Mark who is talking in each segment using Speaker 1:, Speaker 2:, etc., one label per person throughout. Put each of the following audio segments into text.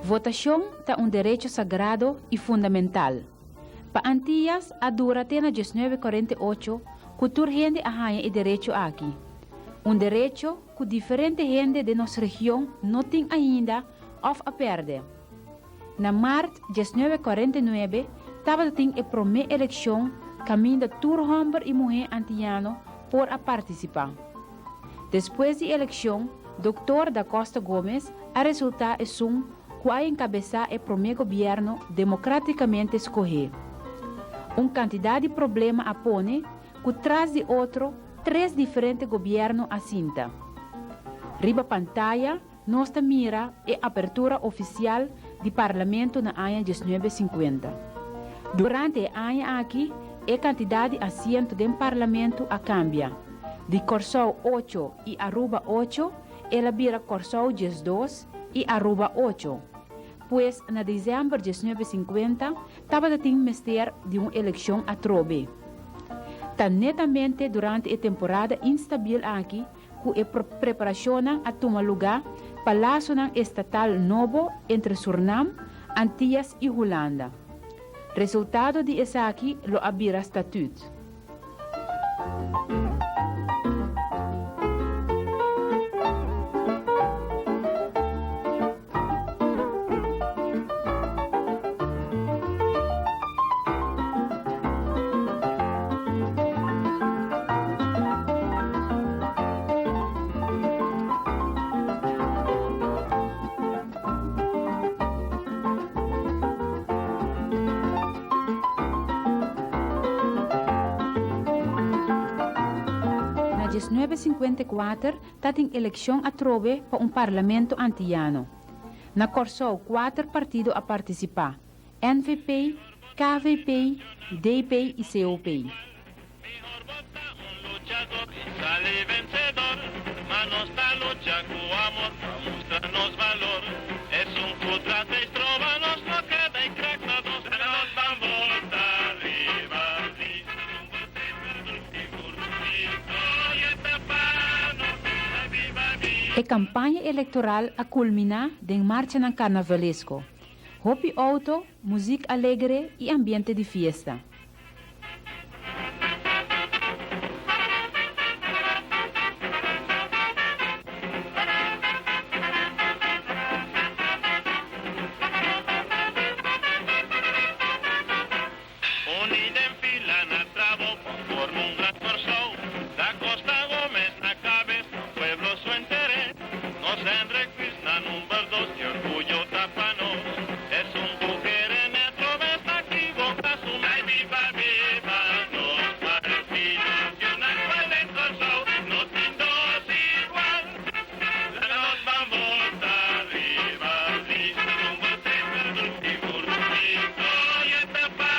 Speaker 1: Votashon ta un derecho sagrado i fundamental. Pa Antias a dura te na 1948 ku tur hende a haña e derecho aki. Un derecho ku diferente hende den nos region no tin ainda òf a pèrdè. Na mart 1949 tabata tin e promé elekshon kaminda tur hòmber i muhé antiano por a partisipá. Despues di elekshon Doktor Da Costa Gomez a resultá esun ku a enkabesá e promé gobièrnu demokratikamente skohé. Un kantidat di problema a pone ku tras di otro tres diferente gobièrnu a sinta. Riba pantaya nos ta mira e apertura ofisial di Parlamento na aña 1950. Durante e aña aki e kantidat di asiento den Parlamento a kambia, di Kòrsou ocho i Aruba ocho, el a bira Kòrsou 12 i Aruba ocho. Pues na desèmber 1950 tabata tin mester di un elekshon atrobe. Ta netamente durante e temporada instabil aki ku e preparashonnan a tuma lugá pa lasonan estatal nobo entre Surnam, Antias i Hulanda. Resultado di esaki lo a bira Statüt. Na 1954 tatin elekshon atrobe pa un parlamento antiyano. Na Kòrsou kuater partido a partisipá, NVP, KVP, DP i COP.
Speaker 2: Mihor bo ta un luchador y sali vencedor, ma nos ta lucha cu amor pa mustra nos valor. Esun cu trata y stroba nos no keda y krak na dos, laga nos ban bota riba lista rumbo templador sigur victoria ta pa nos, ay biba biba.
Speaker 1: E kampaña elektoral a kulminá den marchanan karnavalesko, hopi outo, muzik alegre i ambiente di fiesta.
Speaker 2: Uni den fila na trabou pa forma un gran Kòrsou. Da Costa Gomez na kabes, nos pueblo su interes. Nos Hendrik Vis na number dos, e orguyo ta pa nos. Esun ku kere metro bes ta kiboka su mes. Ay biba biba nos partido nacional cual den Kòrsou no tin dos igual. Laga nos ban bota riba lista rumbo templador sigur victoria ta pa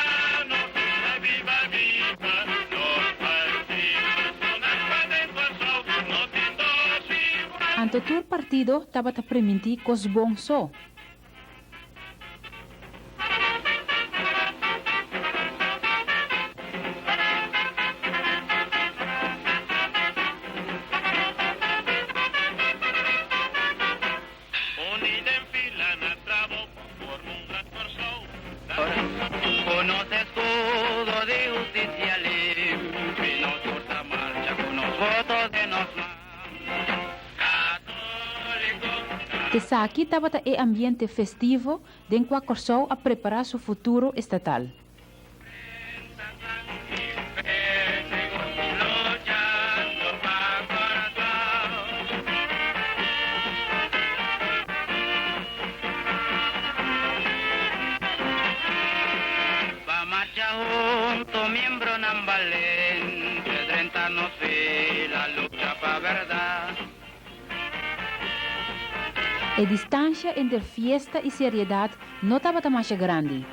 Speaker 2: nos. Ay biba biba nos partido nacional cual den Kòrsou no tin dos igual.
Speaker 1: Anto tur partido tabata primintí kos bon so.
Speaker 2: Uni den fila na trabou pa forma un gran Kòrsou.
Speaker 3: Ku nos eskudo di hustisia limpi, nos tur ta marcha ku nos voto den nos man. Katóliko,
Speaker 1: Esaki tabata e ambiente festivo den kua Kòrsou a prepará su futuro estatal.
Speaker 3: Ba marcha hunto miembronan balente drenta nos fila lucha pa berdad.
Speaker 1: E distansha entre fiesta i seriedat no tabata masha grandi.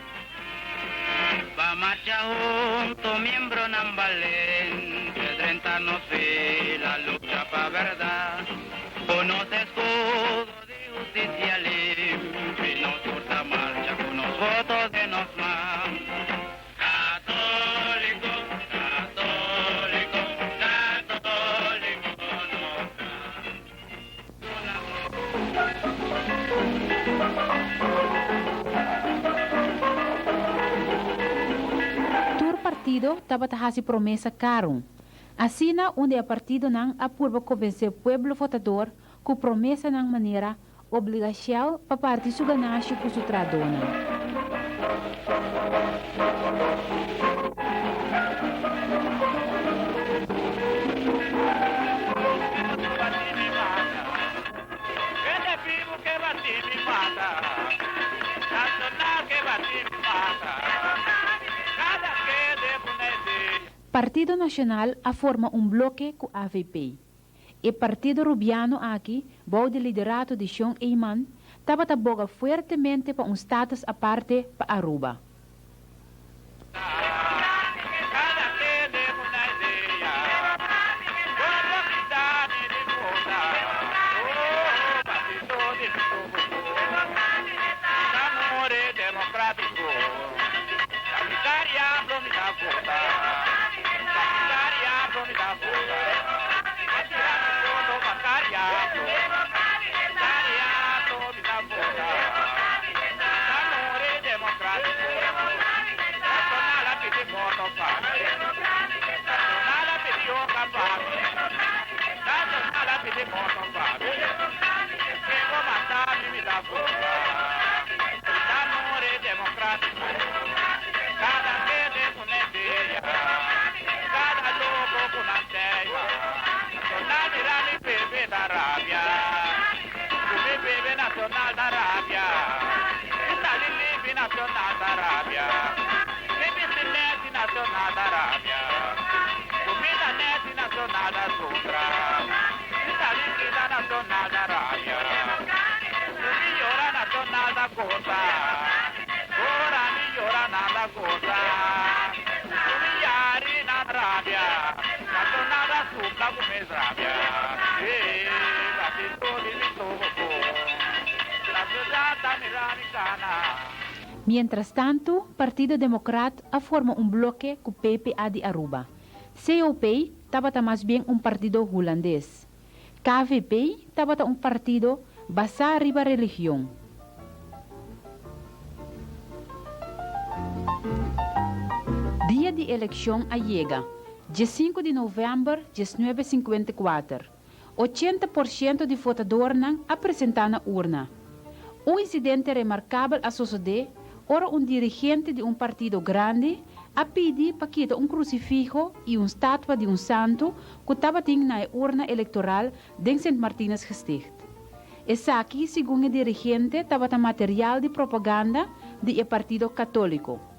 Speaker 3: Ba marcha hunto miembronan balente drenta nos fila lucha pa berdad ku nos escudo di husticia limpi nos tur ta marcha ku nos voto den nos man.
Speaker 2: Católico, católico, católico nos ta.
Speaker 1: partido tabata hasi promesa karu. Asina un di e partidonan a purba konvensé pueblo votador ku promesanan manera obligá Shell pa parti su ganashi ku su trahadónan. Partido Nacional a forma un bloke ku avp. E partido Rubiano aki, bou di liderato di Shon Eman, tabata boga fuertemente pa un status aparte pa Aruba. Mientrastantu, Partido Demokrat a forma un bloke ku PPA di Aruba. COP tabata mas bien un partido hulandes. KVP tabata un partido basá riba religion. Dia di elekshon a yega, diesinku di novèmber 1954. 80% di votadornan a presentá na urna. Un insidente remarkabel a sosodé ora un dirigente di un partido grandi a pidi pa kita un krusifiho i un statua di un santu ku tabatin na e urna elektoral den Sint Martinus Gesticht. Esaki, segun e dirigente, tabata material di propaganda di e partido katóliko.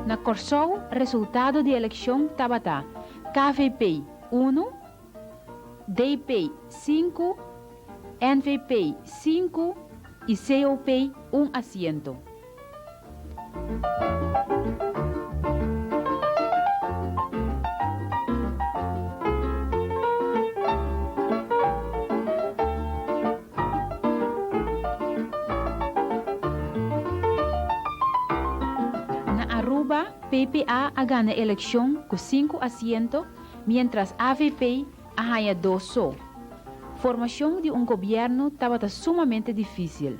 Speaker 1: Na Kòrsou resultado di elekshon tabata KVP unu, DP sinku, NVP sinku i COP un asiento. Na Aruba, PPA a gana elekshon ku sinku asiento, miéntras avp a haña dos so. Formashon di un gobièrnu tabata sumamente difísil.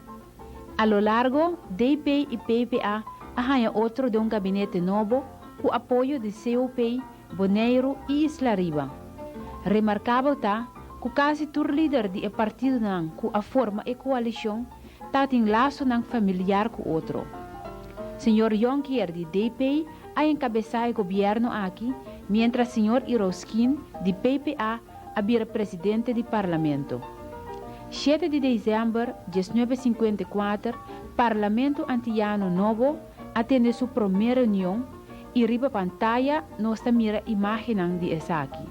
Speaker 1: A lo largo, DP i PPA a haña otro den un gabinete nobo ku apoyo di COP, Boneiru i Isla Riba. Remarkabel ta ku kasi tur lider di e partidonan ku a forma e koalishon tatin lasonan familiar ku otro. Señor Jonckheer di DP a enkabesá e gobièrnu aki, miéntras señor Irausquin di PPA a bira presidente di Parlamento. Shete di desèmber 1954 Parlamento Antiyano nobo a tene su promé reunion. I riba pantaya nos ta mira imágennan di esaki.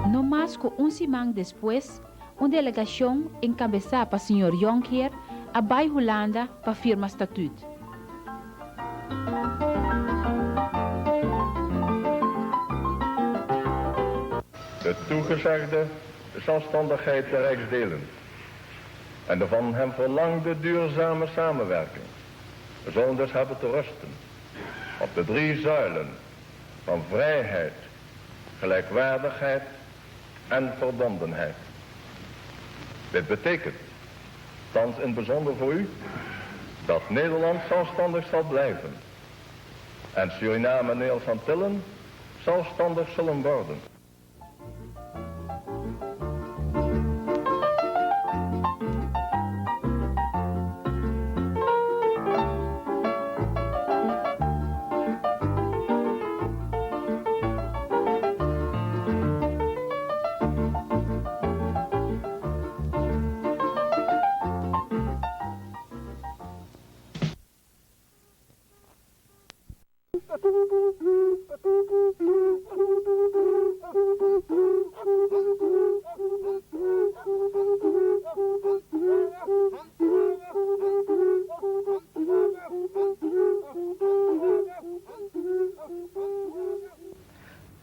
Speaker 1: No mas ku un siman despues, un delegashon enkabesá pa señor Jonkheer a bai Hulanda pa firma statüt.
Speaker 4: De toegezegde zelfstandigheid der Rijksdelen en de van hem verlangde duurzame samenwerking zullen dus hebben te rusten op de drie zuilen van vrijheid, gelijkwaardigheid en verbondenheid. Dit betekent, thans in bijzonder voor u, dat Nederland zelfstandig zal blijven en Suriname en Nederlands Antillen zelfstandig zullen worden.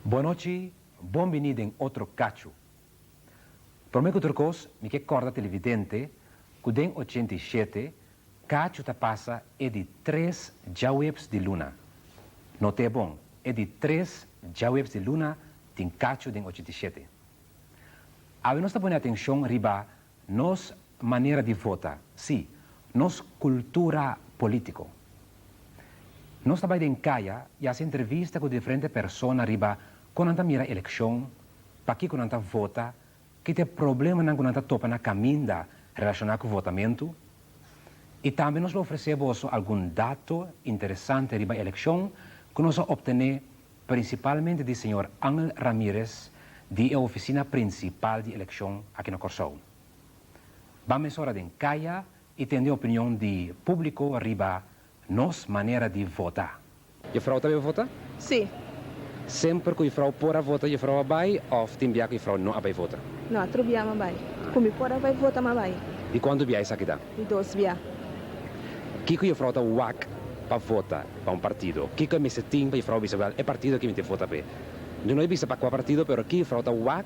Speaker 5: Bonochi, bon bini den otro Cachu. Prome ku tur kos mi ke kòrda televidente ku den 87 Cachu ta pasa e di tres djaweps di luna. Not'é bon, e di tres djaweps di luna tin Cachu den 87. Awe nos ta pone atencion riba nos manera di vota, sí, nos cultura politico. Nos ta bai den caya y haci entrevista cu diferente persona riba con nan ta mira eleccion, pakico nan ta vota, ki ta e problemanan ku nan ta topa na kaminda relashoná ku votamentu? I tambe nos lo ofresé boso algun dato interesante riba elekshon ku nos a optené prinsipalmente di señor Angel Ramirez di e ofisina prinsipal di elekshon aki na Kòrsou. Ban mesora den kaya i tende opinion di públiko riba Nos manera di vota. Juffrouw ta bay vota?
Speaker 6: Sí.
Speaker 5: Semper cu juffrouw por a vota juffrouw a bay of tin bia cu juffrouw no a bay vota?
Speaker 6: No, otro bia m'a bay. Cu mi por a bay vota m'a bay.
Speaker 5: Di cuanto bia esaki ta?
Speaker 6: Di dos bia.
Speaker 5: Kico juffrouw ta wak pa vota pa un partido? Kico e mester tin pa juffrouw bisa wel e partido aki mi tin vota p'e? Mi no e bisa pa cua partido pero ki juffrouw ta wak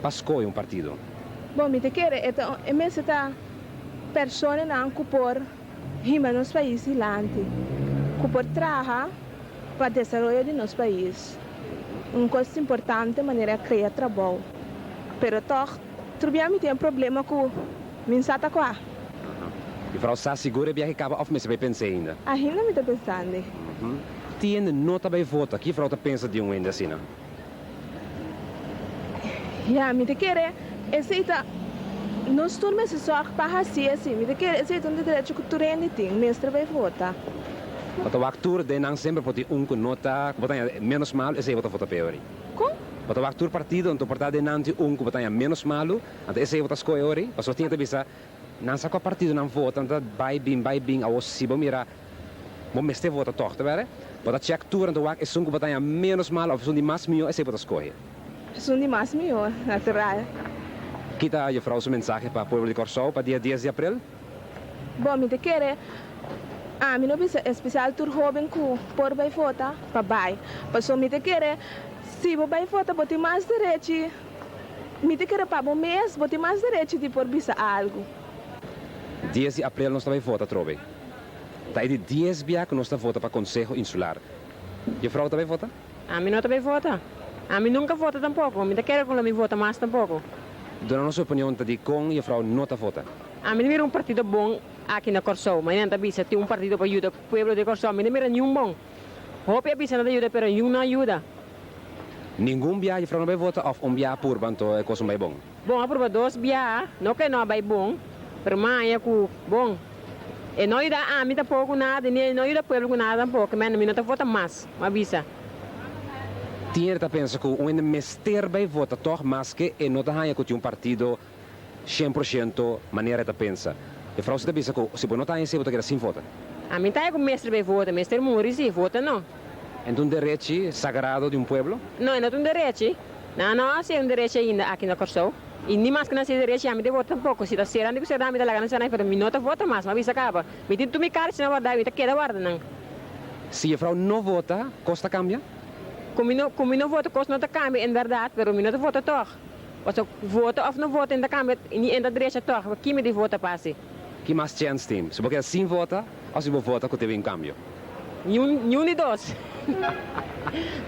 Speaker 5: pa scoge un partido?
Speaker 6: Bon, mi ta kere e ta e mester ta personanan cu por. Hima nos pais dilanti, ku por traha pa desaroyo di nos pais. Un kos importante manera krea trabou. Pero tòg tur bia mi tin e problema ku mi sa ta kua.
Speaker 5: Mevrouw sa sigur e biahe kaba òf mester bai pens'é ainda?
Speaker 6: Ainda mi ta pensando.
Speaker 5: Tiende no ta bai vota, ki vrouw ta pensa di un hende asina?
Speaker 6: Ya, mi ta kere esei ta nos tur mester sòrg pa hasi así. Mi ta kere esei ta un derecho ku tur hende tin, mester bai vota.
Speaker 5: Bo ta wak tur den nan semper por tin un ku no ta, ku bo ta haña ménos malu, esei bo ta vota p'e ori.
Speaker 6: Kon?
Speaker 5: Bo ta wak tur partido, anto por ta den nan tin un ku bo ta haña ménos malu, anto esei bo ta skohe ori. Pasobra tin e ta bisa, nan sa kua partido nan vota, nan ta bai bin, bai bin, awor si bo mira Bo mester vota tòg, ta bèrdè? Bo ta chèk tur anto wak esun ku bo ta haña ménos mal òf esun di mas mihó, esei bo ta skohe.
Speaker 6: Esun di mas mihó, natural.
Speaker 5: Ki ta jefrou su mensahe pa pueblo di Kòrsou pa dia dies di aprel?
Speaker 6: Bon, mi ta kere ami no bisa espesial tur hóben ku por bai vota pa bai. Pasobra mi ta kere si bo bai vota bo tin mas derechi, mi ta kere pa bo mes bo tin mas derechi di por bisa algu.
Speaker 5: Dies di aprel nos ta bai vota atrobe. Ta e di dies bia ku nos ta vota pa Konseho Insular. Jefrou ta bai vota?
Speaker 7: Ami no ta bai vota. Ami nunka vota tampoko. Mi ta kere ku lo mi vota mas tampoko.
Speaker 5: Duna nos opinion ta dikon juffrouw no ta vota.
Speaker 7: Ami no mira un partido bon aki na Kòrsou. Mañana ta bisa tin un partido pa yuda pueblo di Kòrsou. Mi no mira niun bon. Hopi a bisa nan ta yuda pero niun no a yuda.
Speaker 5: Ningun bia juffrouw no bai vota òf un bia a purba anto e kos no bai bon?
Speaker 7: Bon a purba dos bia, no ku e no a bai bon, pero maña ku bon e no yuda ami tampoko ku nada ni e no yuda pueblo ku nada tampoko, men mi no ta vota mas, mi a bisa.
Speaker 5: Tin hende ta pensa ku un hende mester bai vota tòg maske e no ta haña ku tin un partido 100% manera e ta pensa. E frou si ta bisa ku si bo no ta haña esei bo ta keda sin vota.
Speaker 7: Ami ta haña ku mester bai vota, mester muri si, vota no.
Speaker 5: E no ta un derechi sagrado di un pueblo?
Speaker 7: No, e no ta un derechi. Nan no a hasi un derechi ainda aki na Kòrsou. I ni maske nan hasi derechi ami ta vota tampoko. Si ta sera di ku sera mi ta laga nan sera pero mi no ta vota mas. Mi a bisa kaba. Mi tin tur mi karchi nan warda i mi ta keda warda nan.
Speaker 5: Si juffrouw no vota, kos ta kambia?
Speaker 7: Ku mi no ku mi no vota kos no ta kambia en bèrdat, pero mi no ta vota tòg. Pasobra vota òf no vota en ta kambia ni en ta drecha tòg. Ki mi di vota pa hasi?
Speaker 5: Ki mas chèns tin? Si bo keda sin vota òf si bo vota ku te bin kambio?
Speaker 7: Niun niun di dos.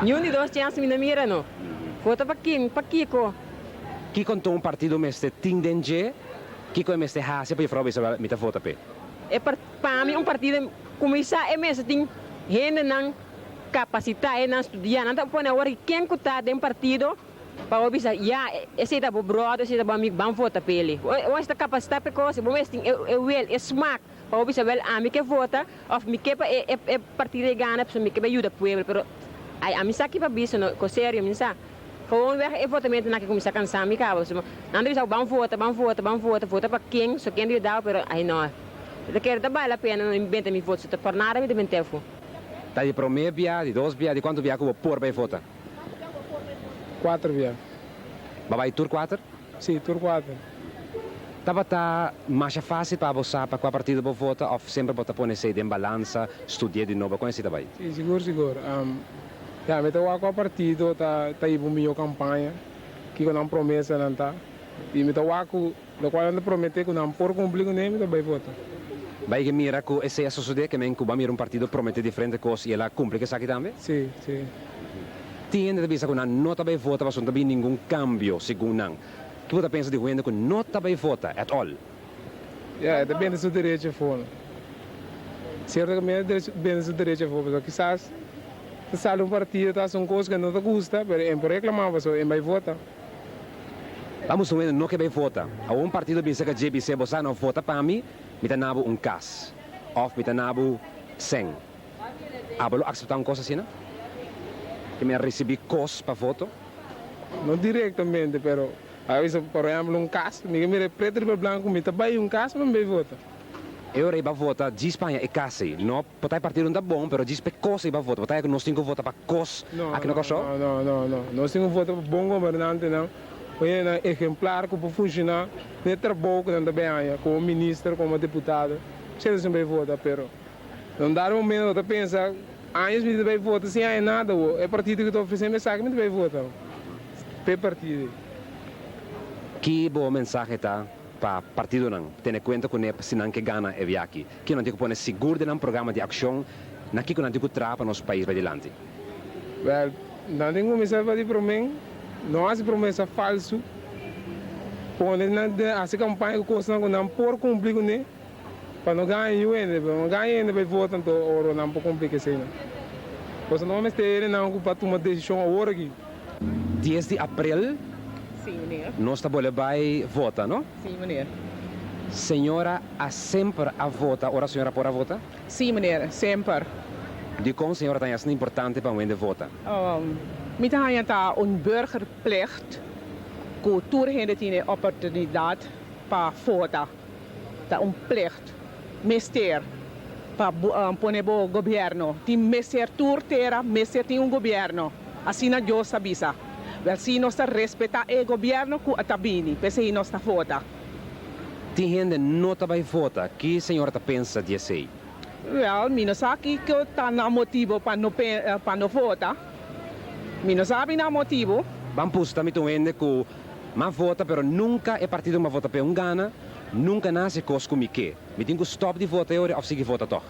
Speaker 7: Niun di dos chèns mi no mira no. Vota pa ken? Pa kiko?
Speaker 5: Kiko anto un partido mester tin den dje? Kiko e mester hasi pa juffrouw bisa mi ta vota p'e?
Speaker 7: E par pa mi un partido kuminsá e mester tin hendenan kapasitá, hendenan studiá. Nan ta pone awor ken ku ta den partido Pa bo bisa, ya, esei ta bo bròder, esei ta bo amigu, ban vota p'e. Bo mester ta kapasitá p'e kos, bo mester tin e wil, e smak, pa bo bisa, wèl, ami ke vota, òf mi ke pa e partido ei gana, pasobra mi ke bai yuda pueblo. Pero, ai, ami sa ki pa bisa no, kos serio, mi sa. Gewoonweg e votamentunan ke kuminsá kansá mi kaba, pasobra nan ta bisa bo, ban vota, ban vota, ban vota, vota pa ken, so ken ta yuda bo, pero, ai no, mi ta kere ta bale la pena no benta mi voto, so ta por nada mi ta bent'é afó.
Speaker 5: Ta di promé bia, di dos bia, di kuantu bia ku bo por bai vota?
Speaker 8: Kuater bia.
Speaker 5: Bo a bai tur kuater?
Speaker 8: Sí, tur kuater.
Speaker 5: Tabata masha fásil pa bo sa pa kua partido bo vota òf semper bo ta pone esei den balansa, studi'é di nobo? Kon esei ta bai?
Speaker 8: Sí, sigur, sigur. Ya, mi ta wak kua partido ta ta hiba un mihó kampaña, kiko nan promesanan ta. I mi ta wak ku lokual nan ta prometé ku nan por kumpli kuné, mi ta bai vota.
Speaker 5: Bai ke mira ku esei a sosodé, ke men ku bo a mira un partido prometé diferente kos i el a kumpli ku esaki tambe?
Speaker 8: Sí, sí.
Speaker 5: Tin hende ta bisa ku nan no ta bai vota pasobra no ta bini ningun kambio, segun nan. Ki bo ta pensa di hende ku no ta bai vota at all?
Speaker 8: Ya, e ta bende su derecho afó. Sierto ku mi ta bende su derecho afó, pasobra kisas ta sali un partido ta hasi un kos ku e no ta gusta, pero e por reklamá pasobra e bai vota.
Speaker 5: Vamos un hende no ke bai vota. Awor un partido bin serka dje bis'é, Bo sa no vota pa mi, mi ta na bo un kas òf mi ta na bo sèn. Abo lo akseptá un kos asina? Ke mi a risibí kos pa voto?
Speaker 8: No direktamente, pero a bisa por ehèmpel un kas, mi ke mira e pretu riba blanku, mi ta bai un kas pa mi bai vota.
Speaker 5: E ora ei bo a vota djis pa haña e kas ei. No por ta e partido no ta bon, pero djis pa e kos ei bo a vota. Bo ta haña ku nos tin ku vota pa kos aki na Kòrsou?
Speaker 8: No, no, no, no. Nos tin ku vota pa bon gobernantenan, un hendenan ehemplar ku por funshoná den e trabou ku nan ta bai haña komo minister, komo diputado. Esei nos tin bai vota, pero na un dado momento bo ta pensa, años mi ta bai vota sin haña nada awo. E partido ku ta ofresé mi esaki mi ta bai vota pa e partido ei.
Speaker 5: Ki bo mensahe ta pa partidonan tene kuenta kuné si nan ke gana e viachi? Kiko nan tin ku pone sigur den nan programa di akshon? Na kiko nan tin ku traha pa nos pais bai dilanti?
Speaker 8: Wèl, nan tin kuminsá pa di promé, no hasi promesa falsu, pone nan den hasi kampaña ku kosnan ku nan por kumpli kuné, pa no gaña yu hende, pa no gaña hende bai vota anto ora nan por kumpli ku eseinan. Pasobra no mester hendenan ku pa tuma desishon awor aki.
Speaker 5: 10 di aprel
Speaker 9: Sí, meneer.
Speaker 5: nos ta bolbe bai vota, no?
Speaker 9: Sí, meneer.
Speaker 5: Señora a semper a vota ora señora por a vota?
Speaker 9: Sí, meneer, semper.
Speaker 5: Dikon señora ta haña asina importante pa un hende vota?
Speaker 9: Mi ta haña ta un burgerplicht ku tur hende tin e oportunidat pa vota. Ta un plicht, mester pa pone bo gobierno. Tin mester tur tera mester tin un gobierno. Asina Dios ta bisa. Wel si nos ta respeta e gobierno cu a ta bini, p'esey nos ta vota.
Speaker 5: Tin hende no ta bay vota, ki señora ta pensa di esey?
Speaker 9: Wel, mi no sa kico ta nan motibo pa no pa no vota. Mi no sabi nan motibo.
Speaker 5: Ban pusta mi ta un hende cu m'a vota pero nunca e partido cu m'a vota p'e un gana, nunca nan haci cos cu mi ke. Mi tin cu stop di vota e ora of sigui vota toch?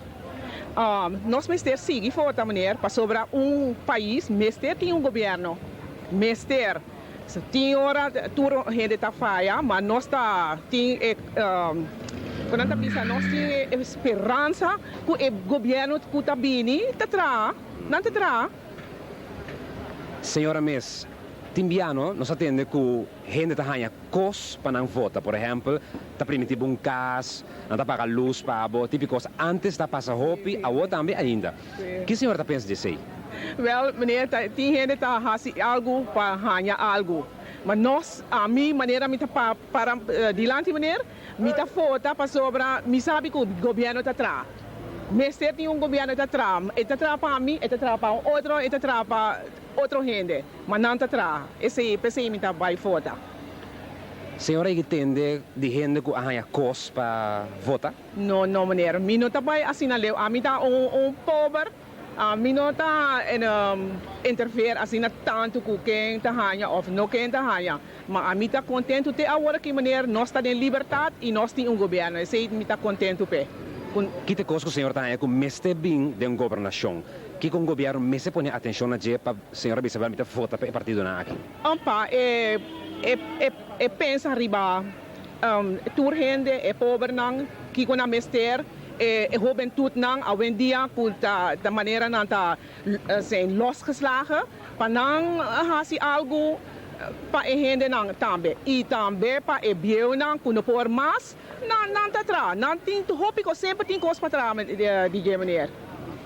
Speaker 9: Nos mester sigui vota, meneer, pasobra un pais mester tin un gobierno. Mester. Tin ora tur hende ta faya, ma nos ta tin e, con nan ta bisa, nos tin e speransa cu e gobierno cu ta bini ta traha, nan ta traha.
Speaker 5: Señora mes, tin biano nos a tende cu hende ta haña cos pa nan vota. Por ehempel, ta primiti bo un cas, nan ta paga luz pa bo, tipi cos. Antes ta pasa hopi, awo tambe ainda. Ki señora ta pensa di esey?
Speaker 9: Wel, meneer, ta tin hende ta haci algo pa haña algo. Ma nos, ami, manera mi ta pa para dilanti meneer, mi ta vota pasobra mi sabi cu gobierno ta traha. Mester tin un gobierno ta traha. E ta traha pa mi, e ta traha pa un otro, e ta traha pa otro hende. Ma nan ta traha. Esey, p'esey mi ta bay vota.
Speaker 5: Señora, y tende di hende cu a haña cos pa vota?
Speaker 9: No, no meneer. Mi no ta bay asina leu. Ami ta un un pober. Mi no ta interfeer asina tantu cu ken ta haña of no ken ta haña. Ma ami ta contento te awor aki meneer. Nos ta den libertad y nos tin un gobierno. Esey mi ta contento p'e.
Speaker 5: Cu. Ki ta e cos cu señor ta haña cu mester bin den un gobernacion? Kico un gobierno mester pone atencion na dje pa señor a bisa mi ta vota pa e partidonan aki?
Speaker 9: Pa e e e pensa riba Tur hende, e pobernan, kiko nan mester, e hobentutnan awendia ku ta ta manera nan ta zijn losgeslagen, pa nan hasi algu pa e hendenan tambe. I tambe pa e bieunan ku no por mas, nan nan ta traha. Nan tin hopi kos, semper tin kos pa traha DJ meneer,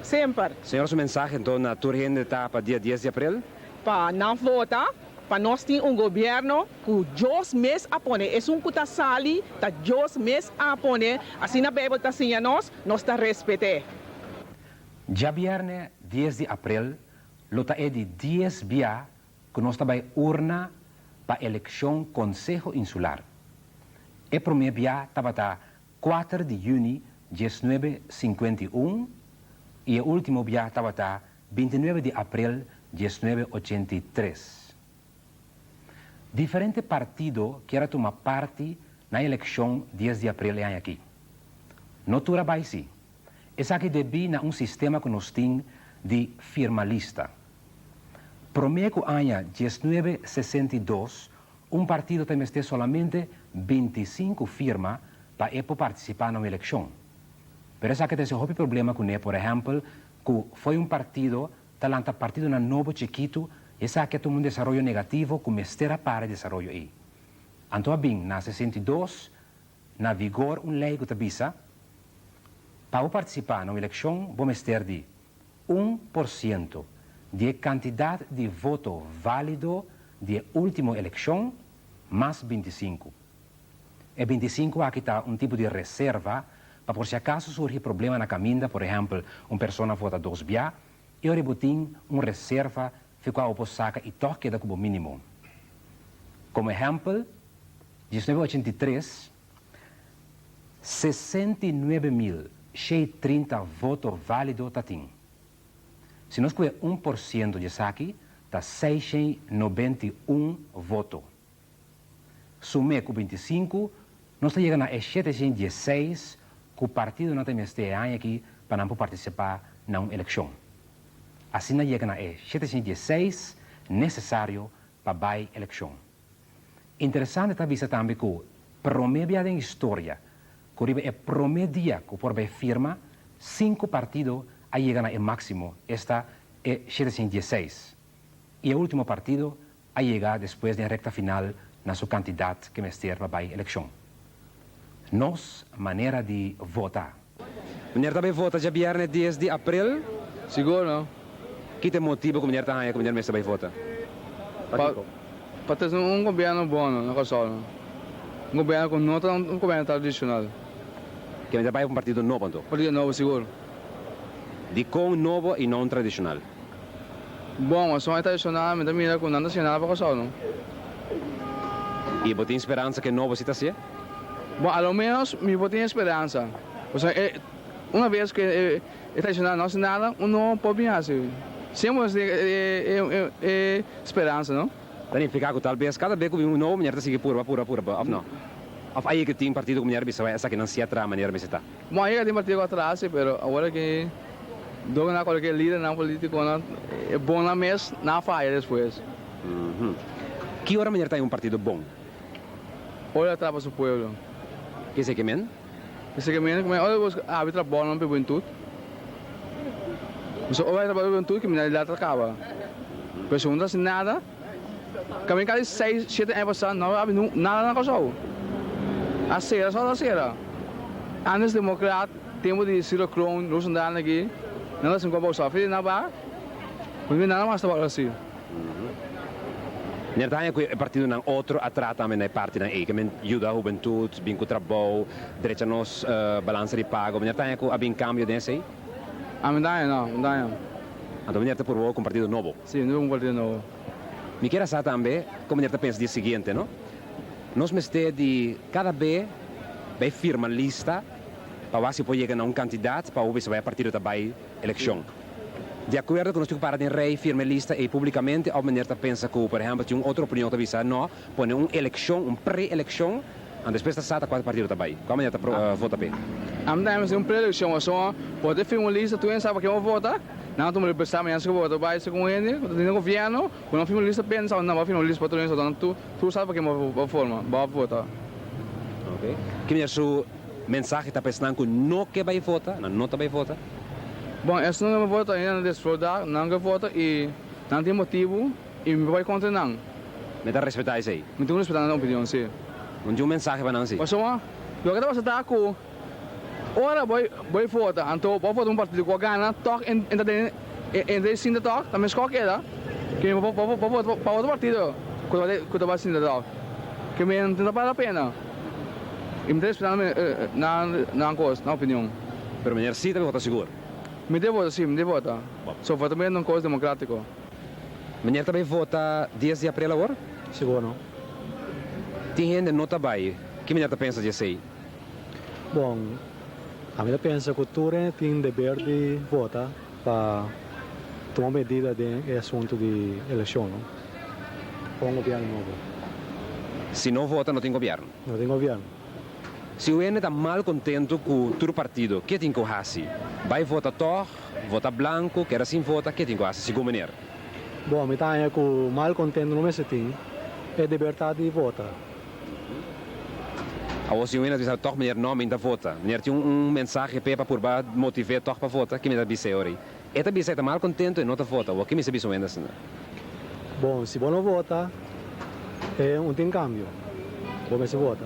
Speaker 9: semper.
Speaker 5: Señor su mensahe enton na tur hende ta pa dia dies di aprel?
Speaker 9: Pa nan vota pa nos tin un gobierno Ku Dios mes a pone. Esun ku ta sali, ta Dios mes a pone. Asina Beibel ta siña nos, nos ta respet'é.
Speaker 5: Djabièrnè dies di aprel lo ta e di dies bia ku nos ta bai urna pa elekshon Konseho Insular. E promé bia tabata kuater di yüni diesnuebe sinkuenta i un i e último bia tabata bintinuebe di aprel diesnuebe ochenta i tres. Diferente partido kier a tuma parti na e elekshon dies di aprel e aña aki. No tur a bai si. Esaki debí na un sistema ku nos tin di firma lista. Promé ku aña diesnuebe 62 un partido ta mester solamente 25 firma pa e por partisipá na un elekshon. Pero esaki ta hasi hopi problema kuné, por ehèmpel ku fo'i un partido Ta lanta partidonan nobo chikitu i esaki a tuma un desaroyo negativo ku mester a para e desaroyo ei. Anto a bin na 62 na vigor un lei ku ta bisa, Pa bo partisipá na un elekshon bo mester di 1% di e kantidat di voto válido di e último elekshon mas 25. E 25 aki ta un tipo di reserva pa por si acaso surgi problema na caminda, por ehempel un persona vota dos bia, e ora bo tin un reserva fi cua bo por saca y toch keda cu bo minimo. Como ehempel, 1983, 69.630 voto valido ta tin. Si nos coge 1% di esaki ta 691 voto. Sum'é ku 25, nos ta yega na e 716 ku partidonan ta mester e aña aki pa nan por partisipá na un elekshon. Asina yega na e 716 nesesario pa bai elekshon. Interesante ta bisa tambe ku promé bia den historia ku riba e promé dia ku por bai firma, sinku partido a yega na e máksimo, esta e 716. I e último partido a yega despues den recta final na su cantidad ke mester pa bay eleccion. Nos manera di vota. Meneer ta bay vota djabierne dies di april?
Speaker 8: Sigur no.
Speaker 5: Ki ta e motibo ku meneer ta haña ku meneer mester bay vota? Pakiko?
Speaker 8: Pa ta un gobierno bono na Kòrsou. Un gobierno ku no ta un gobierno tradishonal.
Speaker 5: Ke meneer bay pa un partido nobo anto?
Speaker 8: Partido nobo sigur.
Speaker 5: Dikon nobo i no un tradishonal?
Speaker 8: Bon, asun e tradishonal mi ta mira ku nan ta hasié nada pa Kòrsou no.
Speaker 5: I bo tin speransa ku e nobo si ta hasié?
Speaker 8: Bon, a lo ménos mi por tin e speransa. Pasobra e una bes ku e tradishonal no hasi nada, un nobo por bin hasi. Siempre nos tin e speransa no.
Speaker 5: Ta nifiká ku tal bes kada bes ku bin un nobo manera ta sigui purba, purba, purba, òf no? Òf aye ku tin partido ku manera bisa wei esaki nan si a traha manera mester ta?
Speaker 8: Bon, aye ka tin partido ku a traha si, pero awor aki dor ku nan a koloká e lidernan politikonan e bon nan mes nan a faya despues.
Speaker 5: Ki ora meneer ta haña un partido bon?
Speaker 8: Ora a traba su pueblo.
Speaker 5: Ke esei ke men?
Speaker 8: Esei ke men ku men ora bo abi trabounan pa e hubentud. Pasobra ora e trabou pa e hubentud kriminalidat ta kaba. Pero si bo no ta hasi nada, kaminda kasi seis, shete aña pasá no a abi nada na Kòrsou. A sera sòl a sera. Antes demokrat, tempu di Ciro Kroon, Rosendaal aki, nan ta hasi un kòp Kòrsou. Afei nan ba, bo no mira nada mas ta wòrdu hasi.
Speaker 5: Meneer ta haña ku e partidonan otro a traha tambe na e partinan ei, ke men yuda hubentut, bin ku trabou, drecha nos balansa di pago. Meneer ta haña ku a bin kambio den esei?
Speaker 8: Ami ta haña no, mi ta haña.
Speaker 5: Anto meneer ta purba ku un partido nobo?
Speaker 8: Si, mi ta purba ku un partido nobo.
Speaker 5: Mi kier a sa tambe kon meneer ta pensa di e siguiente, no? Nos mester di kada be bai firma lista pa wak si por yega na un kantidat pa hopi bai e partido ta bai elekshon. Di akuerdo ku nos tin ku para den rei firma e lista ei públikamente òf meneer ta pensa ku por ehèmpel tin un otro opinion ta bisa no, pone un elekshon, un pre-elekshon, anto despues ta sa ta kua partido ta bai. Kua meneer ta vota p'e?
Speaker 8: Ami ta hasi un pre-elekshon pasobra por ta firma un lista tur hende sa pa ken bo vota, nan a tuma represá mañana si ku bo vota bai segun hende ku ta den gobièrnu ku nan firma un lista pensa nan bo firma un lista pa tur hende sa tur sa pa ken bo forma bo vota.
Speaker 5: Oke. Ki meneer su Mensahe ta pa esnan ku no ke bai vota, nan no ta bai vota.
Speaker 8: Bon, esnan ku no bai vota ainda nan desfrudá, nan ke vota i nan tin motibu i mi por bai kontra nan.
Speaker 5: Mi ta respetá esei.
Speaker 8: Mi tin ku respetá nan opinion, sí.
Speaker 5: Bo tin un mensahe pa nan, sí.
Speaker 8: Pasobra loke ta pasa ta ku ora bo bai vota, anto bo a vota un partido ku a gana, tòg e ta den e e sinta tòg, ta meskò keda ke bo vota pa otro partido ku ta bai sinta tòg. Ke mi no ta bal la pena. I mi ta respetá nan nan kos, nan opinion.
Speaker 5: Pero meneer sí ta vota sigur?
Speaker 8: Mi ta vota, sí, mi ta vota. So vota mi ta un kos demokratiko.
Speaker 5: Meneer ta bai vota dies di aprel awor?
Speaker 10: Sigur no.
Speaker 5: Tin hende no ta bai. Ki meneer ta pensa di esei?
Speaker 10: Bon, ami ta pensa ku tur hende tin deber di vota pa tuma medida den e asuntu di elekshon, no. Pa un gobièrnu nobo.
Speaker 5: Si no vota no tin gobièrnu.
Speaker 10: No tin gobièrnu.
Speaker 5: Si un hende ta mal kontentu ku tur partido, ke tin ku hasi? Bai vota tòg, vota blanku, keda sin vota, ke tin ku hasi segun meneer?
Speaker 10: Bon, mi ta haña ku mal kontentu no mester tin e libertat di vota.
Speaker 5: Awor si un hende ta bisa tòg meneer no, mi ta vota. Meneer tin un mensahe p'e pa purba motiv'é tòg pa vota, ke mi ta bis'é ora ei? E ta bisa e ta mal contento e no ta vota. Wou ke mester bisa un hende asina?
Speaker 10: Bon, si bo no vota, e un tin cambio. Bo mester vota.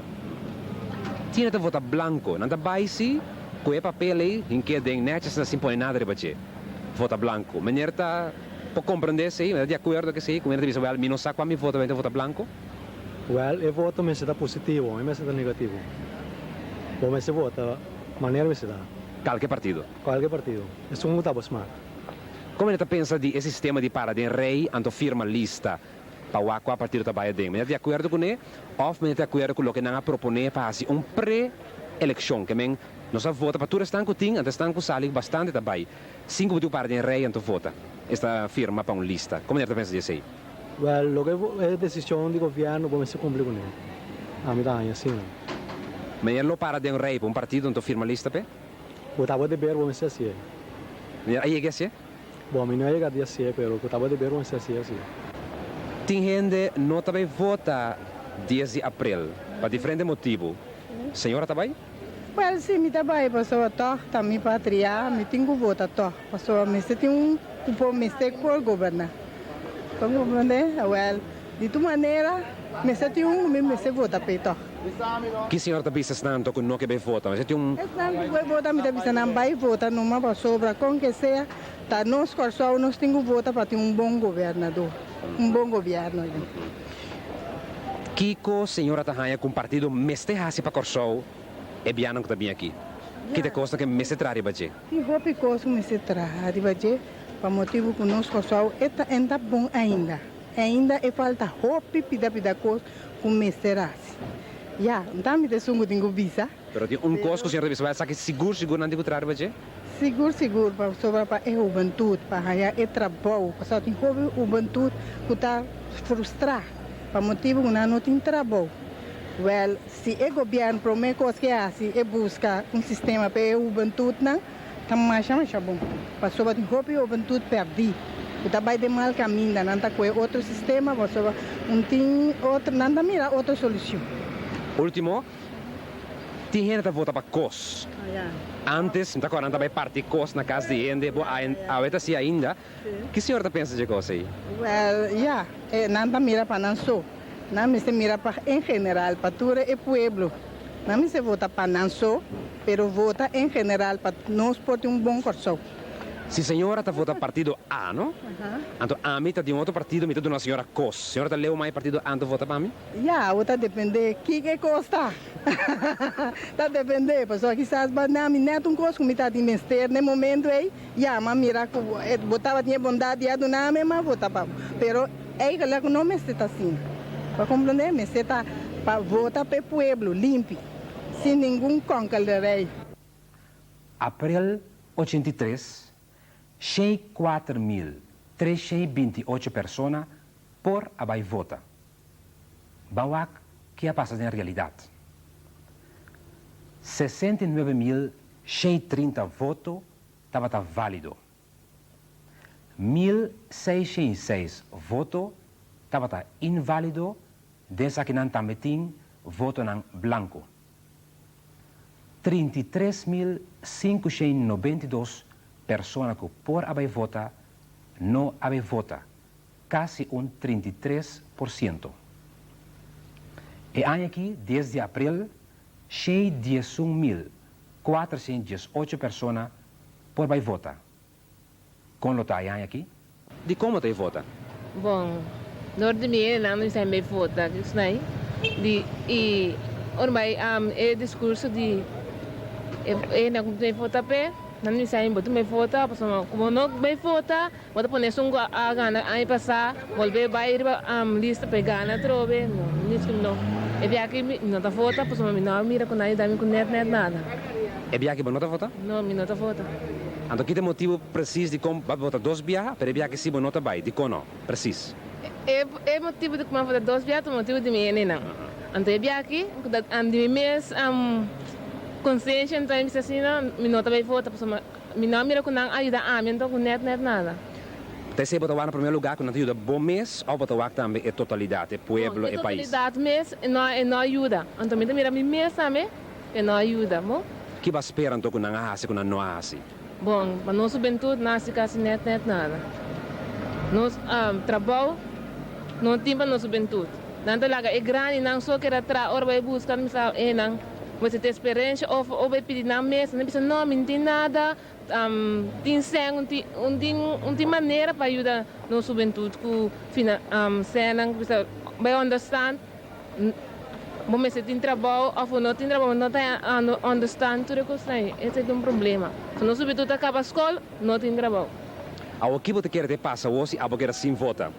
Speaker 5: Tin hende ta vota blanco. Nan ta bay si cu e papel ey hink'é den netjes na sin pone nada riba dje. Vota blanco. Meneer ta por comprende esey? Meneer ta di acuerdo cu esey? Cu meneer ta bisa, wel, mi no sa cua mi vota, mi ta vota blanco?
Speaker 10: Wel, e voto mester ta positivo, e mester ta negativo. Bo mester vota manera mester ta.
Speaker 5: Calke partido.
Speaker 10: Cualke partido. Esun cu ta bo smaak.
Speaker 5: Como meneer ta pensa di e sistema di para den rey anto firma lista pa wak cua partido ta bay aden? Meneer ta di acuerdo cune of meneer ta di acuerdo cu loke nan a propone pa haci un pre-eleccion? Ke men nos a vota pa tur esnan cu tin anto esnan cu sali bastante ta bay sin cu bo tin cu para den rey anto vota esta firma pa un lista. Como meneer ta pensa di esey?
Speaker 10: Wel, loke e decision di gobierno bo mester cumpli cune. Ami ta haña asina.
Speaker 5: Meneer lo para den rey pa un partido anto firma lista p'e?
Speaker 10: Bo tabata deber bo mester hasié.
Speaker 5: Meneer a yega hasié?
Speaker 10: Bo, mi no a yega di hasié, pero ku tabata deber bo mester hasié si.
Speaker 5: Tin hende no ta bai vota dies di aprel pa diferente motibu. Señora ta bai?
Speaker 11: Wèl, si mi ta bai pasobra tòg ta mi patria, mi tin ku vota tòg, pasobra mester tin un ku por mester por goberná. Bo komprondé? Wèl, di tur manera mester tin un ku mi mester vota p'e tòg.
Speaker 5: Ki señor ta bisa esnan anto ku no ke bai vota? Mester tin un.
Speaker 11: Esnan ku bai vota mi ta bisa nan bai vota numa pasobra kon ke sea ta nos Kòrsou nos tin ku vota pa tin un bon gobernador, un bon gobièrnu.
Speaker 5: Kiko señora ta haña ku un partido mester hasi pa Kòrsou e bianan ku ta bin aki? Ki ta e kosnan ku e mester traha riba dje?
Speaker 11: Tin hopi kos ku mester traha riba dje pa motibu ku nos Kòrsou e ta enta bon ainda. Ainda e falta hopi pida pida kos ku mester hasi. Ya, nta mi ta esun ku tin ku bisa.
Speaker 5: Pero tin un kos ku señor ta bisa bai esaki sigur sigur nan tin ku traha riba dje?
Speaker 11: Sigur sigur pasobra pa e hubentut pa haña e trabou pasobra tin hopi hubentut ku ta frustrá pa motibu ku nan no tin trabou. Wèl, si e gobièrnu promé kos ke hasi e buska un sistema pa e hubentutnan ta masha masha bon pasobra tin hopi hubentut pèrdí. Ku ta bai den mal kaminda, nan ta kohe otro sistema pasobra un tin otro, nan ta mira otro solushon.
Speaker 5: Ultimo, tin hende ta vota pa kos. Antes mi ta kòrda nan ta bai parti kos na kas di hende, bo awe ta hasi ainda. Ki señor ta pensa dje kos ei?
Speaker 11: Wèl, ya, nan ta mira pa nan so. Nan mester mira pa en general, pa tur e pueblo. Nan mester vota pa nan so, pero vota en general pa nos por tin un bon Kòrsou.
Speaker 5: Si señora ta vota partido A, no? Anto ami ta di un otro partido, mi ta duna señora kos. Señora ta leu mai partido A anto vota pa mi?
Speaker 11: Ya, awor ta depende kiko e kos ta. Ta depende, pasobra kisas ba na mi net un kos ku mi ta tin mester na e momento ei, ya, m'a mira ku bo tabatin e bondat di a duna mi, m'a vota pa bo. Pero eigenlijk no mester ta asina. Bo a komprende? Mester ta pa vota pa e pueblo, limpi, sin ningun konkelderij.
Speaker 5: Aprel 83, 104.328 persona por a bai vota. Ban wak ke a pasa den realidat. 69.130 voto tabata válido. 1.606 voto tabata inválido, den esakinan tambe tin votonan blanko. 33.592 persona ku por a bai vota no a bai vota, kasi un 33%. E aña aki, dies di aprel, 611.418 persona por bai vota. Kon lo ta e aña aki? Di kon bo ta e vota?
Speaker 6: Bon, dor di mi e nan mi bai vota, snai? Di i ora bai e discurso di e e nan ku bai vota p'e, nan mi sa bo ta bai vota pasobra ku bo no bai vota bo ta pone esun ku a gana aña pasá bolbe bai riba lista pa e gana atrobe. No, mi dici ku no. E biaha mi no ta vota pasobra mi no a mira ku nan a yuda mi ku nèt nèt nada.
Speaker 5: E biaha ki bo no ta vota?
Speaker 6: No, mi no ta vota.
Speaker 5: Anto ki ta e motibu presis dikon bo a vota dos biaha, pero e biaha ki si bo no ta bai? Dikon no? Presis.
Speaker 6: E e motibu di ku mi a vota dos biaha ta motibu di mi hendenan. Anto e biaha ki, ku ta di mi mes konsensha anto mi bisa asina, mi no ta bai vota pasobra mi no a mira ku nan a yuda ami anto ku nèt nèt nada.
Speaker 5: Ta esei bo ta wak na primer lugar ku nan ta yuda bo mes òf bo ta wak tambe e totalidat, e pueblo,
Speaker 6: e
Speaker 5: pais?
Speaker 6: E totalidat mes e no e no a yuda. Anto mi ta mira mi mes tambe. E no a yuda bo.
Speaker 5: Ki bo a spera anto ku nan a hasi ku nan no a hasi?
Speaker 6: Bon, pa nos hubentut no a hasi kasi nèt nèt nada. Nos trabou no tin pa nos hubentut. Nan ta laga e grandinan so keda tra ora bo e buska nan bisa e nan mester tin esperensha of ora bo e pidi nan mes nan bisa no mi no tin nada tin sèn un tin un tin un tin manera pa yuda nos hubentut ku fina sènnan ku bisa bai understand. Bo mester tin trabou of bo no tin trabou, bo no ta understand tur e kosnan ei. Esei ta un problema. So nos subi tur ta kaba skol, no tin trabou.
Speaker 5: Awor ki bo ta kere te pasa awor si abo keda sin vota?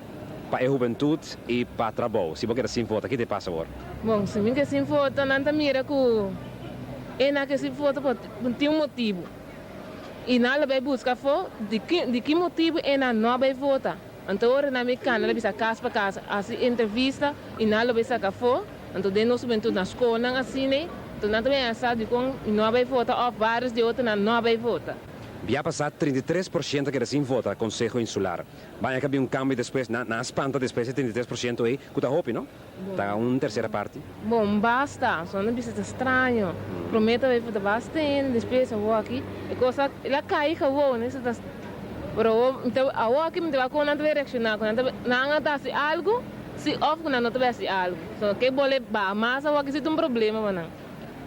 Speaker 5: Pa e hubentut i pa trabou. Si bo keda sin vota, ki te pasa awor?
Speaker 6: Bon, si mi ke sin vota, nan ta mira ku e nan ke sin vota pa tin un motibu. I nan lo bai buska afó di ki motibu e nan no a bai vota. Anto ora nan mi cana lo bisa cas pa cas haci entrevista y nan lo bay saca afo, anto den nos hubentud na scolnan asina, anto nan ta bay ansa dicon mi no a bay vota of varios di otronan no a bay vota.
Speaker 5: Bia pasa 33% a keda sin vota Conseho Insular. Baña ka bin un cambio despues, nan a spanta despues e 33% ey, cu ta hopi no? Ta un tercera parti.
Speaker 6: Bon, basta, so nan bisa ta straño. Prome ta bay vota basta hende, despues awor aki e cos a el a cay gewoon, eso ta pero awor mi ta awor aki mi ta wak con nan ta bay reacciona, con nan ta nan a ta haci algo si of cu nan no ta bay haci algo. So ke bole baha mas awor aki si ta un problema pa nan.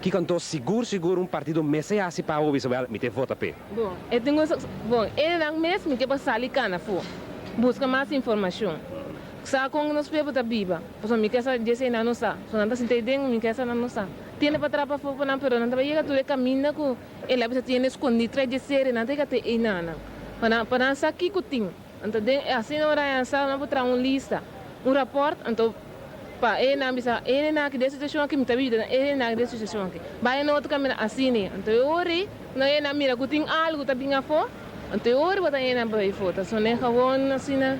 Speaker 5: Kiko anto sigur sigur un partido mester haci pa awor bisa wel mi ta vota p'e?
Speaker 6: Bon, e tin un bon e nan mes mi ke pa sali cana afo busca mas informacion. Sa kon nos pueblo ta biba. Pasobra mi kesa dje esei nan no sa. So nan ta sinta ei den, mi kesa nan no sa. Tiene pa trapa afó pa nan, pero nan ta bai yega tur e kaminda ku e la bisa tiene skondí tras dje seri, nan ta yega te einanan. Pa nan, pa nan sa kiko tin. Anto den asina ora nan sa, nan por traha un lista, un rapòrt, anto pa e nan bisa, e nan aki den situashon aki, mi ta biba den e nan aki den situashon aki. Bai na otro kaminda, asina ei. Anto e ora ei, nan e nan mira ku tin algu ta bin afó, anto e ora bo ta e nan bai afó. Ta sone gewoon asina.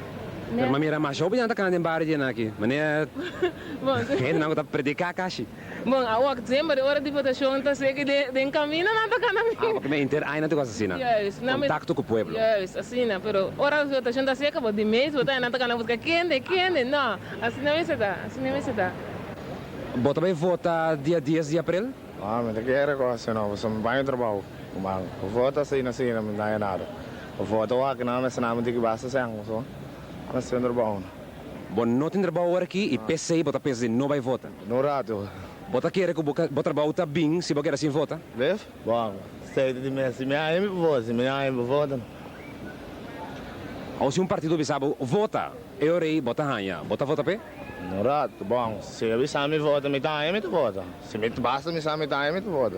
Speaker 5: Pero m'a mira masha hopi nan ta kana den bario dje nan aki. Manera hendenan ku ta prediká kashi.
Speaker 12: Bon, awor semper e ora di votashon ta seki den kamino nan ta kana
Speaker 5: Ah, pasobra mi henter aña nan ta kos asina.
Speaker 12: Juist.
Speaker 5: Kontakto ku pueblo.
Speaker 12: Juist, asina. Pero ora votashon ta seka bo di mes bo ta nan ta kana buska kende, kende. No, asina mester ta, asina mester ta.
Speaker 5: Bo ta bai vota dia dies di aprel?
Speaker 13: Ah, mi ta kere ku asina, pasobra mi baña trabou. Ku vota asina asina mi no haña nada. Vota wak nan mester nan mi tin ki basta sèn, pasobra mester tin trabou.
Speaker 5: Bo no tin trabou awor aki i p'esei bo ta pensa di no bai vota.
Speaker 13: No rato.
Speaker 5: Bo ta kere ku bo trabou ta bin si bo keda sin vota?
Speaker 13: Bes? Bon, esei ta di mes. Si mi haña mi por vota, si mi no haña mi por vota no.
Speaker 5: Awor si un partido bisa bo vota, e ora ei bo ta haña, bo ta vota p'e?
Speaker 13: No rato. Bon, si e bisa mi vota, mi ta haña mi ta vota. Si mi basta mi sa mi ta haña mi ta vota.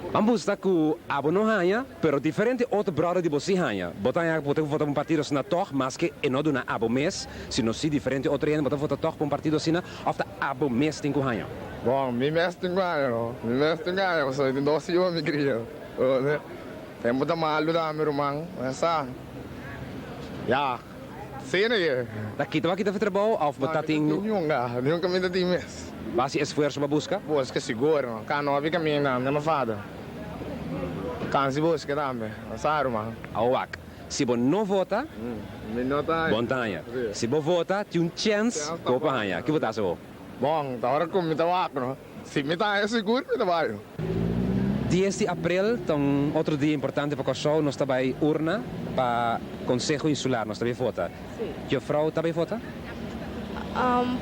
Speaker 5: Ban busta ku abo no haña, pero diferente otro bròder di bo si haña. Bo ta haña ku bo ta vota pa un partido asina tòg, maske e no duna abo mes, sino si diferente otro hende bo ta vota tòg pa un partido asina, òf ta abo mes tin ku haña?
Speaker 13: Bon, mi mes tin ku haña no. Mi mes tin ku haña pasobra mi tin dos yu pa mi kria. Tempu ta malu tambe ruman, bo sa. Ya. Sena ye.
Speaker 5: Ta kita bo a kita for trabou of bo ta tin.
Speaker 13: No, mi ta tin niun, niun kaminda tin mes.
Speaker 5: Bo hasi esfuerso pa buska?
Speaker 13: Buska sigur, no. Ka no abi kaminda, mi no fada. Kansi buska tambe, no sa ruman.
Speaker 5: Awo wak, si bo no vota,
Speaker 13: Mi no ta haña.
Speaker 5: Bo no ta haña. Si bo vota, tin un chèns ku bo por haña. Ki bo ta hasi bo?
Speaker 13: Bon, ta ora ku mi ta wak, no. Si mi ta haña sigur, mi ta bai.
Speaker 5: Dies di aprel ta un otro dia importante pa Kòrsou, nos ta bai urna pa Konseho Insular, nos ta bai vota. Jufrou ta bai vota?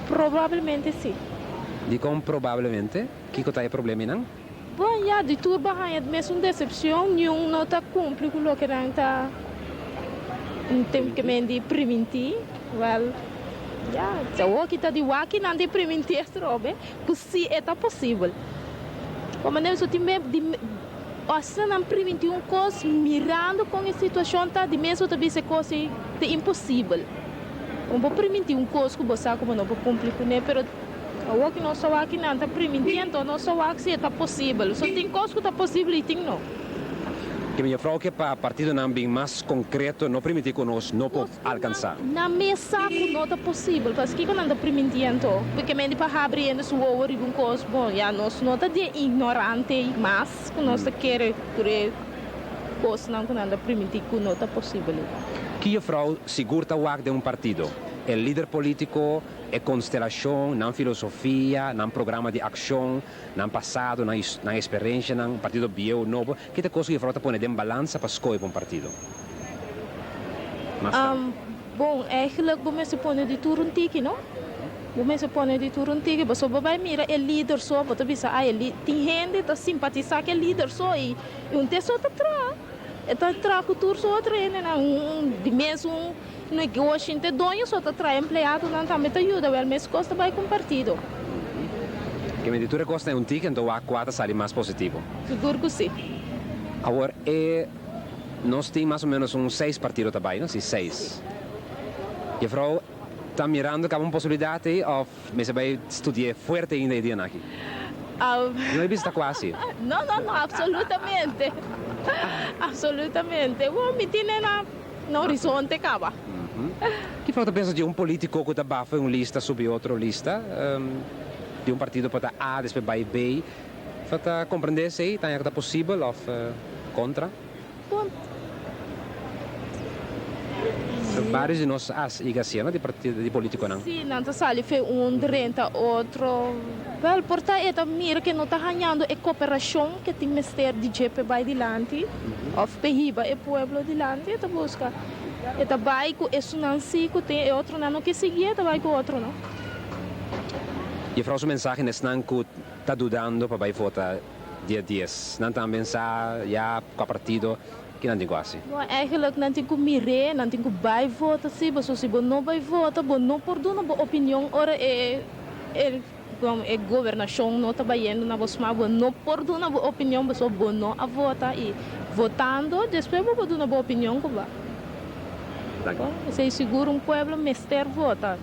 Speaker 6: Probablemente si.
Speaker 5: Dikon probablemente? Kiko ta e problemanan?
Speaker 6: Bon, ya, di tur bo a haña mesun desepshon, niun no ta kumpli ku loke nan ta tem ke men di primintí. Wèl, ya, awoki ta di wak nan di primintí estrobe. Ku si e ta posibel. Como den su tin di asina nan priminti un kos mirando kon e situashon ta di mes bo ta bisa e kos ei ta imposibel. Bo por priminti un kos ku bo sa ku bo no por kumpli kuné pero awor ku nos ta wak nan ta priminti anto nos ta wak si e ta posibel. So tin kos ku ta posibel i tin no.
Speaker 5: Ke mi juffrouw ke pa partidonan bin mas konkreto no primintí ku nos no por alkansá.
Speaker 6: Nan mes sa ku no ta posibel, pasobra kiko nan ta primintí anto? Porque mende pa habri hende su wowo riba un kos, bon, ya nos no ta di e ignorante ei mas ku nos ta kere tur e kosnan ku nan ta primintí ku no ta posibel ei.
Speaker 5: Ki juffrouw sigur ta wak den un partido? E lider polítiko, e konstelashon, nan filosofia, nan programa di akshon, nan pasado, nan nan eksperensianan, partido bieu, nobo, ki ta kos ku juffrouw ta pone den balansa pa skohe pa un partido? Mas tantu.
Speaker 6: Bon, eigenlijk bo mester pone di tur un tiki, no? Bo mester pone di tur un tiki, pasobra bo bai mira e lider so, bo ta bisa, ai, e li, tin hende ta simpatisá ku e lider so i un te so ta traha. E ta traha ku tur su otro hendenan, un di mes un negoshi, un te doño so ta traha, empleadonan tambe ta yuda, wèl meskos ta bai ku un partido.
Speaker 5: Ke menti tur e kosnan e un tiki, anto wak kua ta sali mas positivo.
Speaker 6: Sigur ku si.
Speaker 5: Awor e nos tin mas o menos un seis partido ta bai, no? Si, seis. Jefrou ta mirando kaba un posibilidat ei of mester bai studi'é fuerte ainda e dianan aki? No e bisa ta kuasi.
Speaker 6: No, no, no, absolutamente. Absolutamente. Bo mi tine na na horizonte kaba.
Speaker 5: Ki frou ta pensa di un politico ku ta bafa un lista subi otro lista? Di un partido por ta A despues bai B. Bo ta comprende esey? Ta haña ku ta posibel of kontra?
Speaker 6: Bon.
Speaker 5: Varios di nos a yega hacié, no, di partido, di politiconan.
Speaker 6: Sí, nan ta sali fe un drenta otro. Wel, por ta e ta mira ke no ta hañando e cooperacion ke tin mester di dje p'e bai dilanti of p'e hiba e pueblo dilanti, e ta busca. E ta bai cu esunnan sí cu tin, e otronan no ke sigui, e ta bai cu otronan.
Speaker 5: Juffrouw su mensahe na esnan cu ta dudando pa bai vota dia dies. Nan tambe sa ya kua partido ki nan tin ku hasi.
Speaker 6: Bon, eigenlijk nan tin ku mir'é, nan tin ku bai vota sí, pasobra si bo no bai vota bo no por duna bo opinion ora e e e gobernashon no ta bayendo na bo smak, bo no por duna bo opinion pasobra bo no a vota i votando despues bo por duna bo opinion ku ba.
Speaker 5: Danki.
Speaker 6: Esei sigur un pueblo mester vota.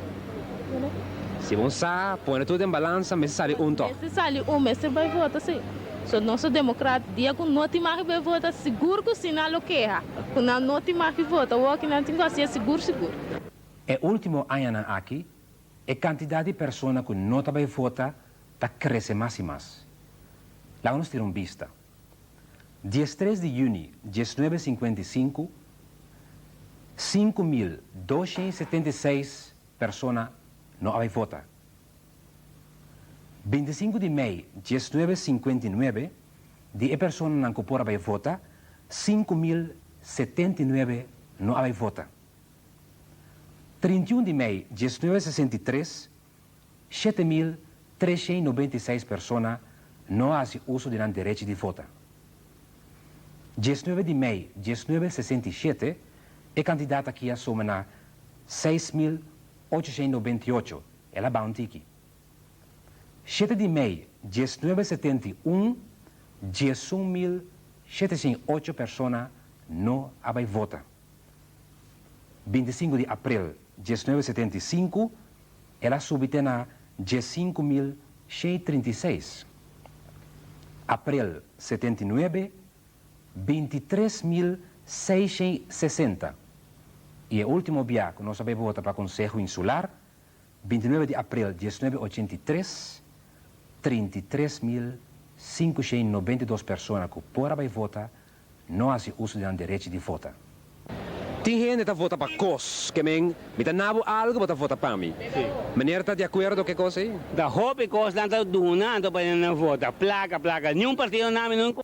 Speaker 5: Si bon sa pone tur den balansa mester sali un tok.
Speaker 6: Mester sali un, mester bai vota si. So nos ta demokrat, dia ku no tin mag bai vota sigur ku si nan lo keha ku nan no tin mag vota, wou ki nan tin ku hasi sigur sigur.
Speaker 5: E último añanan aki, e kantidat di persona ku no ta bai vota ta krese mas i mas. Laga nos tira un bista. 13 di yüni 1955, 5276 persona no a bai vota. 25 di mei 1959, di e personanan ku por a bai vota, 5079 no a bai vota. 31 di mei 1963, 7396 persona no a hasi uso di nan derechi di vota. 19 di mei 1967, e kantidat aki a suma na 6898, el a baha un tiki. 7 di mei 1971, 11708 persona no a bai vota. 25 di april 1975, el a subi te na 15136. April 79, 23660. I e último bia ku nos a bai vota pa Konseho Insular, 29 di april 1983, 33592 persona ku por a bai vota no hasi uso di nan derechi di vota. Tin hende ta vota pa kos ke men mi ta na bo algo bo ta vota pa mi. Meneer ta di akuerdo ke kos ei?
Speaker 14: Ta hopi kos nan ta duna anto pa nan vota. Plaka plaka. Niun partido na mi nunka.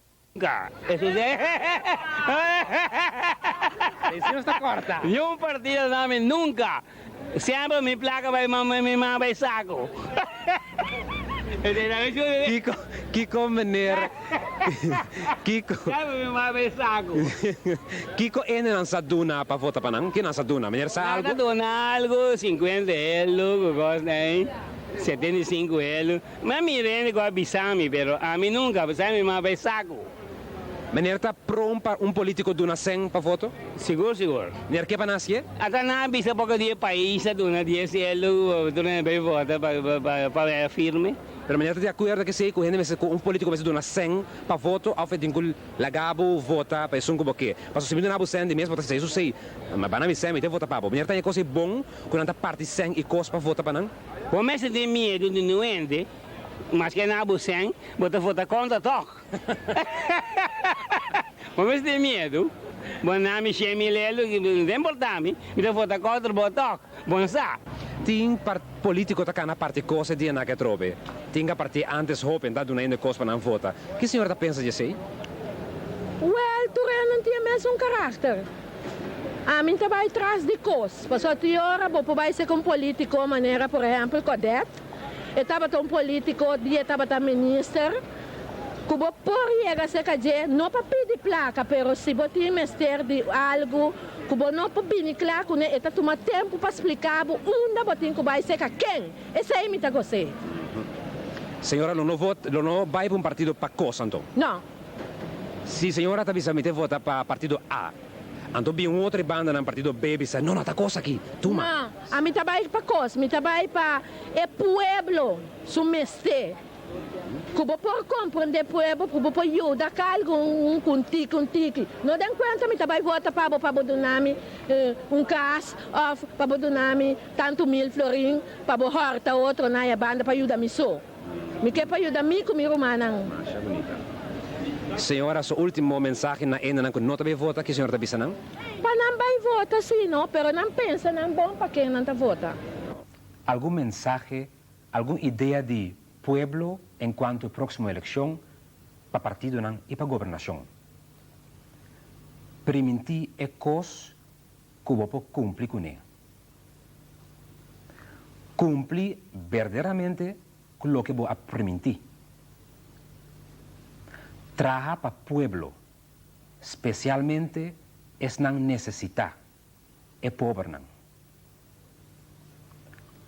Speaker 14: Eso si.
Speaker 5: Esi nos ta korta.
Speaker 14: Niun partido na mi nunka. Semper mi plaka bai mi man bai sako.
Speaker 5: Kiko kiko meneer kiko
Speaker 14: Semper mi man bai sako.
Speaker 5: Kiko ene nan sa duna pa vota pa nan? Ke nan sa duna? Meneer sa algo?
Speaker 14: Nan ta duna algo 50 elo ku kos ei, 75 elo. Mi a mira hende ku a bisa mi pero ami nunka semper mi man bai sako.
Speaker 5: Meneer ta pron pa un politico duna cen pa voto?
Speaker 14: Sigur sigur.
Speaker 5: Meneer ke pa nan hacié?
Speaker 14: Ata nan a bisa poco di e pais a duna dies elo tur nan bay vota pa pa wega firme.
Speaker 5: Pero meneer ta di acuerdo ke esey cu hende mester cu un politico mester duna cen pa voto of e tin cu laga bo vota pa esun cu bo ke? Pasobra si mi duna bo cen di mes bo ta sey su sey ma bana mi cen mi ta vota pa bo. Meneer ta haña cos ey bon cu nan ta parti cen y cos pa vota pa nan?
Speaker 14: Bo mester tin miedo di nu hende maske na bo cen bo ta vota contra toch. Bo mester tin miedu? Bo na mi shen mil elu, no ta importa mi, mi ta vota kontra bo tok, bo no sa.
Speaker 5: Tin par politico ta cana parti cos e dia na ke atrobe. Tin ka parti antes hopen ta duna hende cos pa nan vota. Ki señora ta pensa di esey?
Speaker 6: Wel, tur hende tin e mesun karakter. Ami ta bai tras di kos, pasobra tin ora bo por bai seka un politico manera por ehempel Codet, e tabata un politico di e tabata minister, Ku bo por yega serka dje, no pa pidi plaka, pero si bo tin mester di algu ku bo no por bini kla kuné, e ta tuma tempu pa splika bo unda bo tin ku bai serka ken. Esei mi ta gos'é.
Speaker 5: Señora lo no vot, lo no bai pa un partido pa kos anto?
Speaker 6: No.
Speaker 5: Si señora ta bisa mi te vota pa partido A, anto bin un otro e bandanan partido B bisa no no ta kos aki, tuma.
Speaker 6: No, ami ta bai pa kos, mi ta bai pa e pueblo su mester. Ku bo por komprendé pueblo, ku bo por yuda ka algun un ku un tiki un tiki. No den kuenta mi ta bai vota pa bo pa bo duna mi un kas òf pa bo duna mi tantu mil florin pa bo hòrta otro na e banda pa yuda mi so. Mi ke pa yuda mi ku mi rumannan.
Speaker 5: Masha bunita. Señora su ultimo mensahe na hendenan ku no ta bai vota, ke señora ta bisa nan?
Speaker 6: Pa nan bai vota si no, pero nan pensa nan bon pa ken nan ta vota.
Speaker 5: Algun mensahe Algun idea di pueblo en cuanto e proximo eleccion pa partidonan y pa gobernacion. Priminti e cos cu bo por cumpli cune. Cumpli berderamente cu loke bo a priminti. Traha pa pueblo, specialmente esnan necesita. e pobernan.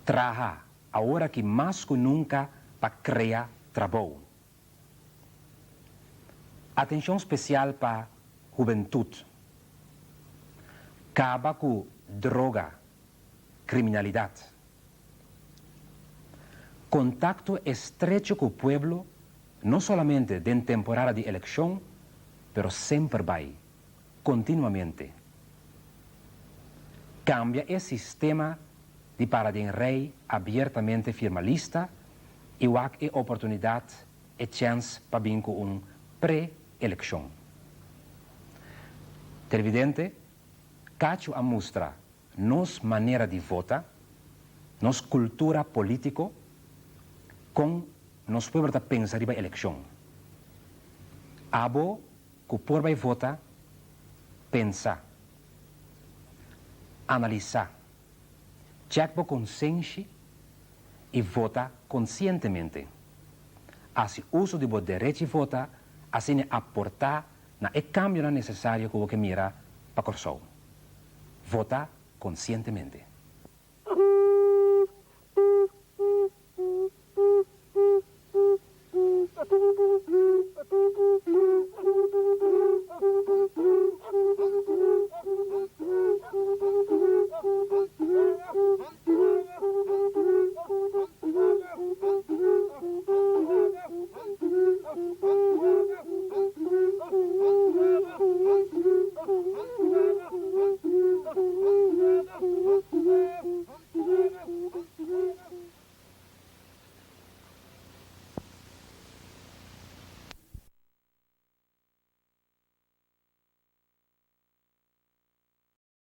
Speaker 5: Traha awor aki mas ku nunka pa krea trabou. Atenshon spesial pa hubentut. Kaba ku droga, kriminalidat. Kontakto estrecho ku pueblo no solamente den temporada di elekshon pero semper bai. Kontinuamente. Kambia e sistema di para den rei abiertamente firma lista i wak e oportunidat, e chèns pa bin ku un pre-elekshon. Televidente, Cacho a mustra nos manera di vota, nos kultura polítiko, kon nos pueblo ta pensa riba elekshon. Abo ku por bai vota, pensa, analisá, chèk bo konsenshi i vota konsientemente. Hasi uso di bo derechi vota asina aportá na e kambionan nesesario ku bo ke mira pa Kòrsou. Vota konsientemente.